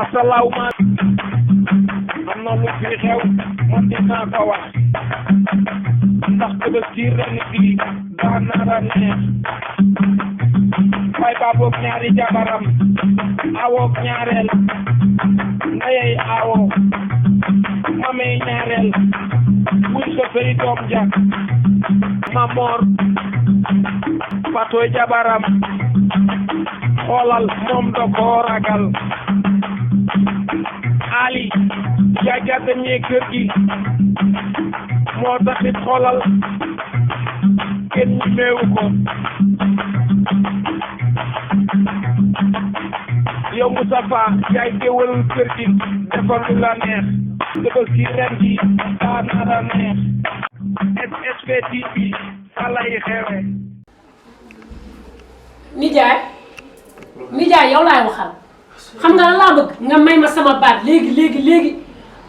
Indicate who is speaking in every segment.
Speaker 1: asalawma am na lu fi xew man dinaa ko wax ndax Tabaski ren bi daa nara neex fay baboog ñaari jabaram awoog ñaareel ndeyey awo mamey ñaareel wuy ko feri doom ja Mamor Fatoy jabaram xoolal moom da koo ragal Ali jaajate ñee kër gi moo taxit xoolal kenn ñi meewu ko yow Moustapha yaay géwël kër gi defal lu la neex Tabaski ren gi daa nara neex SSP TV fa lay xewe
Speaker 2: nijaay yow laay waxal xam nga lan laa bëgg nga may ma sama baat léegi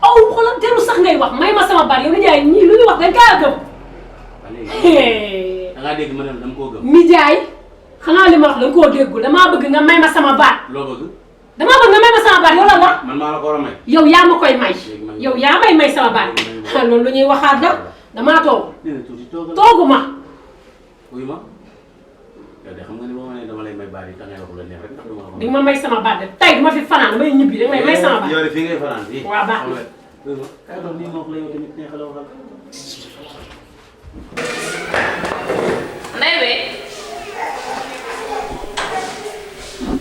Speaker 2: aw xoolal teru sax ngay wax may ma sama baat yow nijaay ñii lu ñu wax dañ kaa gëm.
Speaker 3: da ngaa dégg ma ne dama koo gëm.
Speaker 2: nijaay xanaa li ma wax da nga koo déggul damaa bëgg nga may ma sama baat.
Speaker 3: loo bëgg.
Speaker 2: damaa bëgg nga may ma sama baat yow la wax.
Speaker 3: man maa la ko war a may.
Speaker 2: yow yaa ma koy may. yow yaa may sama baat. loolu lu ñuy waxaat la damaa toog. toogu ma.
Speaker 3: wuyu ma. yow de xam nga ni boo ma nee dama lay may baat yi da ngay wax lu la neex rek ndax du ma la ko.
Speaker 2: di ma may sama baat de tey du ma fi fanaan damay ñibbi da may sama baat.
Speaker 3: yow de fii ngay fanaan fii.
Speaker 2: waaw baax na.
Speaker 3: wuyu ma kay doon nii ma wax la yow tamit neexal la waxal.
Speaker 4: Ndeye be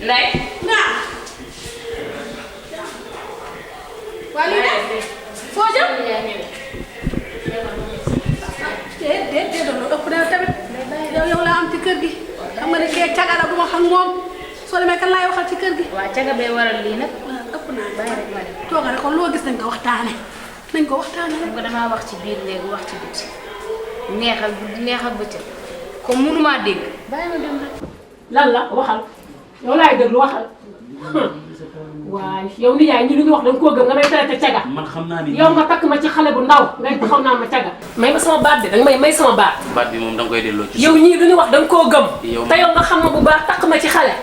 Speaker 4: Ndeye.
Speaker 5: waa lii de foo jëm. déedéet loolu ëpp na tamit yow laa am ci kër gi xam nga ne kee caga la du ma xam moom soo demee kan laay waxal ci kër gi.
Speaker 4: waaw caga bee waral lii nag.
Speaker 5: waaw ëpp naa
Speaker 4: bàyyi rek ma dem.
Speaker 5: tooga rek kon loo gis nañ ko waxtaane rek.
Speaker 4: xam nga damaa wax ci biir léegi wax ci biti neexal guddi neexal bëccëg comme mënumaa dégg bàyyi ma dem rek.
Speaker 2: lan la waxal yow laay déglu waxal waaye yow nijaay ñi lu ñu wax da nga koo gëm nga may traité caga.
Speaker 3: man xam naa ni
Speaker 2: yow nga takk ma ci xale bu ndaw ngay taxaw naa ma caga. may ma sama baat de danga may sama baat.
Speaker 3: baat bi moom da nga koy delloo ci.
Speaker 2: yow ñii lu ñu wax da nga koo gëm.
Speaker 3: yow
Speaker 2: te yow nga xam ma bu baax takk ma ci xale.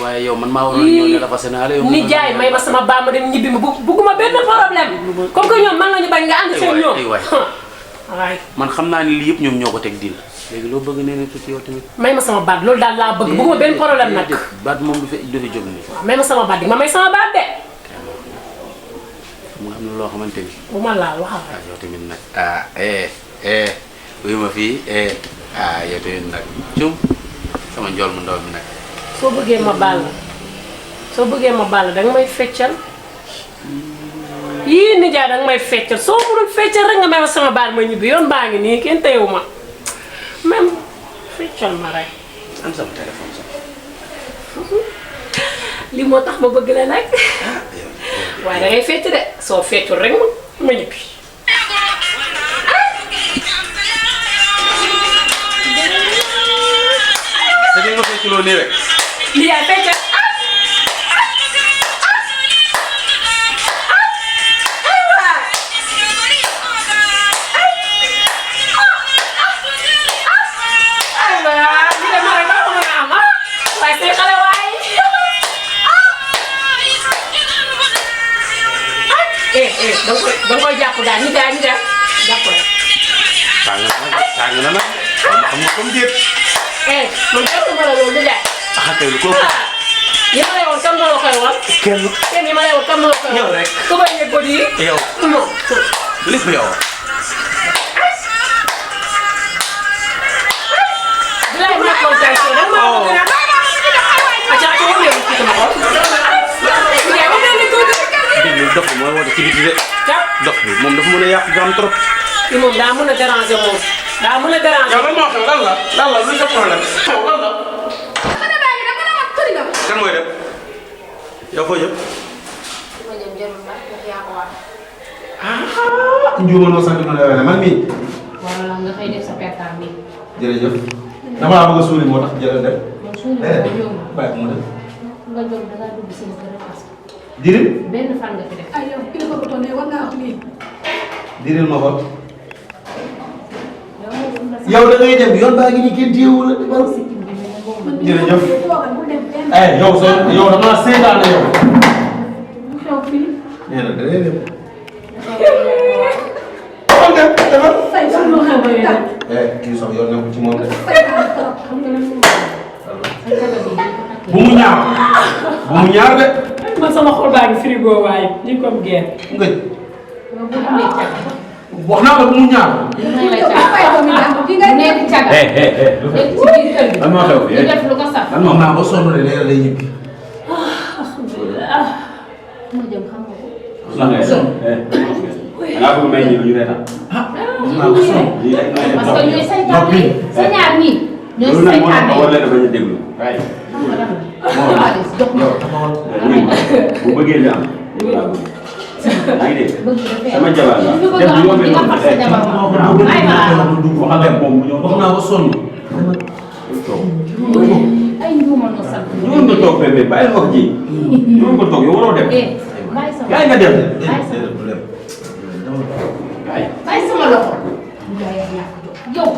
Speaker 3: waaye yow man maa waroon ñëw ne la fas yéene yow.
Speaker 2: nijaay may ma sama baat ma dem ñibbi ma bugguma benn problème comme que ñoom man la ñu bañ nga ànd seen ñoom. waay
Speaker 3: man xam naa ni lii yëpp ñoom ñoo ko teg diil léegi loo bëgg nee na tuuti yow tamit.
Speaker 2: may ma sama baat loolu daal laa bëgg bugguma benn problème nag.
Speaker 3: baat moom du fi jóg nii.
Speaker 2: waaw may ma sama baat di ma may sama baat de.
Speaker 3: mu am na loo xamante ni.
Speaker 2: bu ma laal waxal.
Speaker 3: ah yow tamit nag wuyu ma fii yow tamit nag cum sama njool mu ndaw mi nag.
Speaker 2: soo bëggee ma baal danga may feccal yii nijaay danga may feccal soo mënul feccal rek nga may ma sama baal ma ñibbi yoon baa ngi nii kenn teewu ma même feccal ma rek.
Speaker 3: am sama téléphone sax.
Speaker 2: li moo tax ma bëgg la nag waaye dangay fecc de soo feccul rek ma ñibbi.
Speaker 3: te di nga fecculoo nii rek.
Speaker 2: lii yaay feccal. da nga koy jàpp daal ni daal jàpp la.
Speaker 3: tàng na nag xam nga comme déet.
Speaker 2: man jàpp ma la loolu di jaay.
Speaker 3: kay ko.
Speaker 2: yi ma lay woon kan moo la koy woon. kenn yi ma lay woon kan moo la koy woon.
Speaker 3: yow rek
Speaker 2: ku may yëg ko di.
Speaker 3: yow.
Speaker 2: non.
Speaker 3: lépp yow.
Speaker 2: bilaay ma ko jaay soo da nga ma bëgg a. acca acca wala yow kii ma xool. Ndiaye ba mel ni tuuti.
Speaker 3: dégg dof bi mooy woote ci biti de. dof bi moom dafa mën a yàq gam trop.
Speaker 2: kii moom daa mën a déranger moom. daa mën a déranger.
Speaker 3: yow lan moo xew lan la luy sa problème. lan la. kan mooy dem. yow foo jëm.
Speaker 4: ma jëm jarul ma wax yaa ko wax.
Speaker 6: njuuma noo sant ma ne man mii.
Speaker 4: wala nga xëy def sa pertaal bi.
Speaker 6: jërëjëf. dama laa bëgg a suuli moo tax jëlal dem.
Speaker 4: moom suñu ko yomb.
Speaker 6: bàyyi ko mu dem.
Speaker 4: nga jóg da ngaa dugg seen kër parce que
Speaker 6: diril.
Speaker 4: benn fan nga fi def.
Speaker 5: ay yow kii ko toll nii war ngaa wax lii.
Speaker 6: diril ma ko. yow da ngay dem yoon baa ngi nii kenn téyewu la demal. jërëjëf. yow damaa seetaan yow. nee na da ngay dem.
Speaker 5: say sax
Speaker 2: lu xew ba yéen
Speaker 6: kii sax yoon na ko ci moom de.
Speaker 2: xam nga lan
Speaker 6: bu mu ñaaw. bu mu ñaar de.
Speaker 2: man sama xol baa ngi frigo waaye ñu ko am guerre.
Speaker 6: ngëj. wax naa la bu mu ñaaw.
Speaker 4: nekk caga. nekk ci biir kër gi.
Speaker 3: lan moo xew
Speaker 4: di def lu ko saf.
Speaker 6: lan moo naa ba sonn de nee na day ñibbi.
Speaker 2: alhamdulilah.
Speaker 4: mu jëm xam nga ko.
Speaker 3: lan ngay def da ngaa bëgg may ñi lu ñu reetaan.
Speaker 6: wax naa ba sonn.
Speaker 3: lii rek nooy def
Speaker 4: parce que ñooy saytaan bi sa ñaar ñii. ñooy
Speaker 3: loolu nag moo tax
Speaker 4: saytaan
Speaker 3: ma war leen a bañ a déglu. waaye
Speaker 6: yow taxawal.
Speaker 3: bu bëggee li am yow laa bëgg. yaa ngi dégg sama jabar la
Speaker 4: ñu bëgg a am di nga far sa jabar ay
Speaker 3: waxal ak moom mu ñëw
Speaker 6: wax naa ba sonn.
Speaker 4: ay njuumal no sant.
Speaker 3: ñëwoon nga toog bébé bàyyi wax ji. ñëwoon nga toog yow waroo dem.
Speaker 4: bàyyi sama
Speaker 3: kaay nga dem.
Speaker 4: bàyyi sama loxo. yow.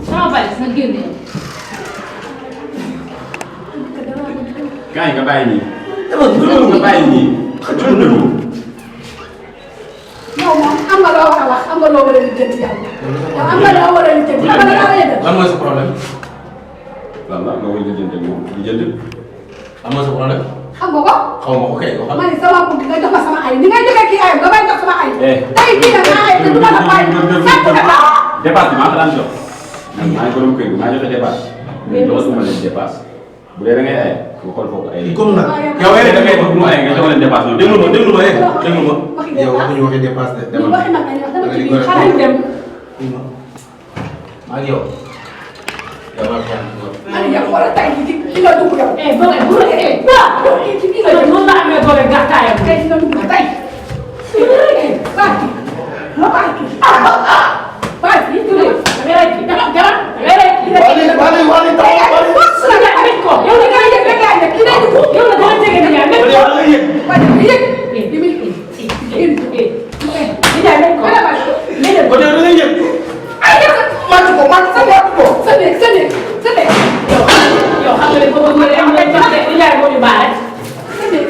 Speaker 4: sama bari sa génne.
Speaker 3: kaay nga bàyyi nii. nga bàyyi nii. xëccoon na lu.
Speaker 5: yow moom am nga loo war a wax am nga loo war a lijjanti yow. yow am nga loo war a lijjanti xam nga dama lay def.
Speaker 6: lan mooy sa problème.
Speaker 3: lan la nga koy lijjanti moom lijjanti.
Speaker 6: lan mooy sa problème.
Speaker 5: xam nga ko.
Speaker 6: xaw ma ko kay waxal.
Speaker 5: ma ne sama bëgg nga jox ma sama ay ni ngay joxe kii ayam nga may jox sama ay. tey kii nag maa ay te du ma la bàyyi fekk nga baax.
Speaker 3: dépasse bi maa ko daan jox. man maa ngi borom kër gi maa joxe dépasse. mais joxatuma leen dépasse. bu dee da ngay aye nga xool foofu ay.
Speaker 6: comme nag.
Speaker 3: yow da ngay bëgg mu aye nga jox leen dépasse ñoom déglu ma déglu ma rek déglu ma.
Speaker 6: yow waxuñu waxi dépasse de.
Speaker 5: ñu waxi nag dañuy wax dama ci biir
Speaker 2: xale dem.
Speaker 6: maa ngi yow. yow maa ngi
Speaker 5: ma ne yow wala tey ci nga dugg yow.
Speaker 2: bu la
Speaker 5: waaw ci biir nga dugg.
Speaker 2: noonu la amee doole gàttaayam.
Speaker 5: tey ci nga dugg tey. bàyyi ma bàyyi bàyyi yow li nga yëg rek yaa yëg ki lay dugg.
Speaker 2: yow la dama jege ni yaa nekk.
Speaker 5: waaye da nga yëg. li muy kii. sa néeg sa néeg sa néeg.
Speaker 2: yow xam nga ne boobu nga am nañ jox de Ndiaye moo ñu baale.
Speaker 5: sa néeg.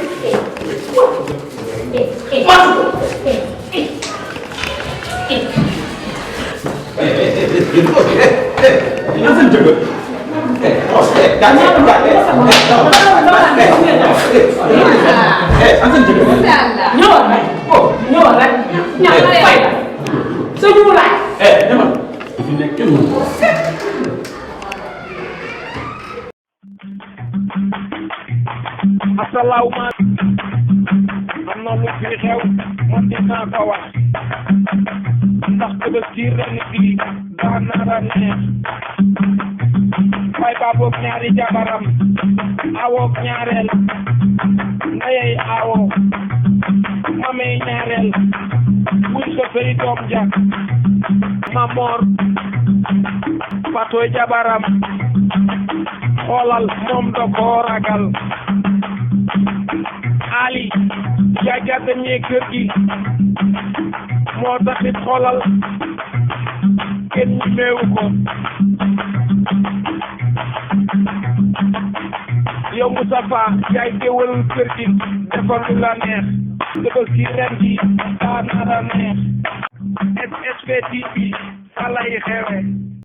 Speaker 2: ñëwal rek. ñëwal rek. ñaar fay la. sa ñu laaj.
Speaker 3: demal. fi nekk kenn mënu ko.
Speaker 1: asalaamaaleykum am na lu fi xew man dinaa ko wax ndax Tabaski ren bii daa nar a neex fay ba boog ñaari jabaram awoog ñaareel ndeyay awo mamey ñaareel wuy ko sey doom ja Mamor Fatoy jabaram xoolal moom da koo ragal Ali jaaja dañee kër gi moo taxit xoolal kenn ñu meewu ko yow Moustapha yaay géwël kër gi defal lu la neex Tabaski ren gi daa nar a neex SSP TV fa lay xewe